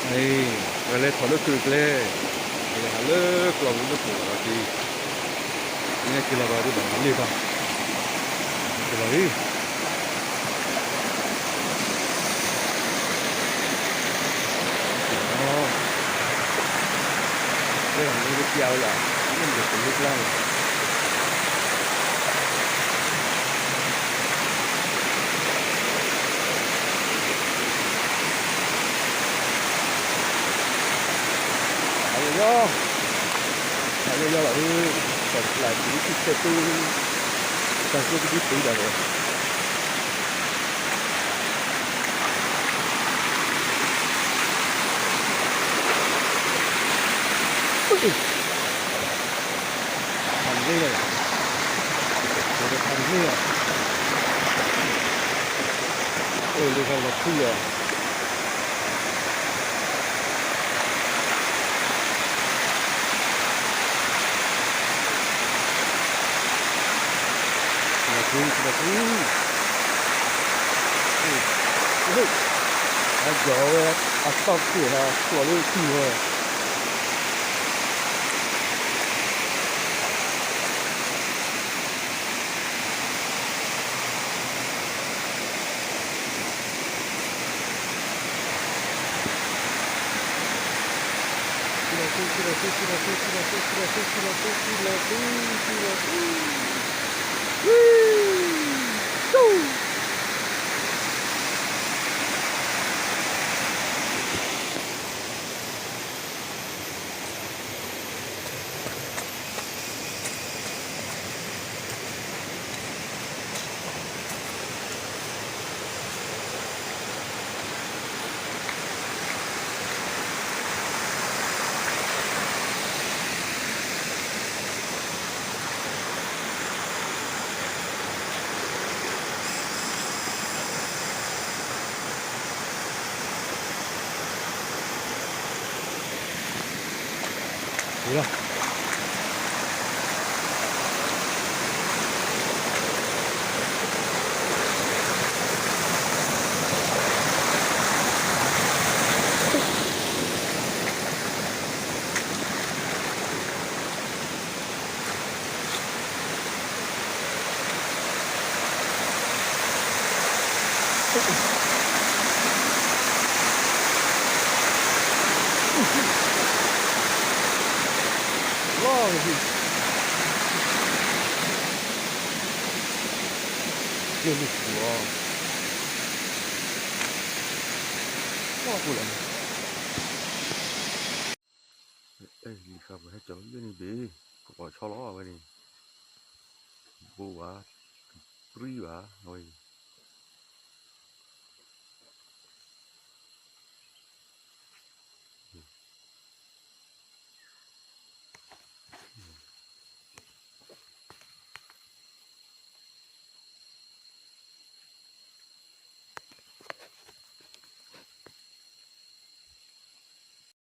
အံၤ ပလဲၤထီၣ်လၢခုးတကျဲ, ပလဲၤဟးလၢကျီၢ်ပူၤလၢခိၣ်လီၤတံၢ်, မ့ၢ်က့ၤလီၤဘၣ်ဒံးဘၣ်လံဘၣ်, က့ၤလီၤလံ, လၢမ့ၢ်ကပျၢ်ဝဲလၢ, မ့ၢ်ကပျၢ်လၢကျါလီၤ. ဟါလၢယီၤ, ဟါလၢယီၤလီၤ, ကီၢ်ပျၢ်တုၤလၢထံဆဲးတူ, တၢ်ကဒုတံၢ်ဒၣ်ဝဲ, ဖးန့ၢ်လီၤ, ဖးန့ၢ်လီၤ, အိၣ်လၢခါလီၤထူလီၤ. လီၤထူ, လီၤထူ, အကီၢ်ဝဲ, အသီၣ်က့ၣ်ဟဲကျီၢ်လၢထံဝဲ. ထံလီၤထူ, ထံလီၤထူ, ထံလီၤထူ, ထံလီၤထူ, ထံလီၤထူ, ထံလီၤထူ, ထံလီၤထူ, ထံလီၤထူ, ထံလီၤထူ, ထံလီၤထူ, ထံလီၤထူ. လီၤ. လီၤ, လၢလၢပူၤလီၤ, လီၤပူၤလီၤ, လံာ်ဃာ်ပှၤဟဲကၠီၤလၢန့ၣ်ဘ့ၣ်, ပှၤဆီလီၤဝဲန့ၣ်, ဘိဘၣ်, ပြံဘၣ်, အဝဲအံၤ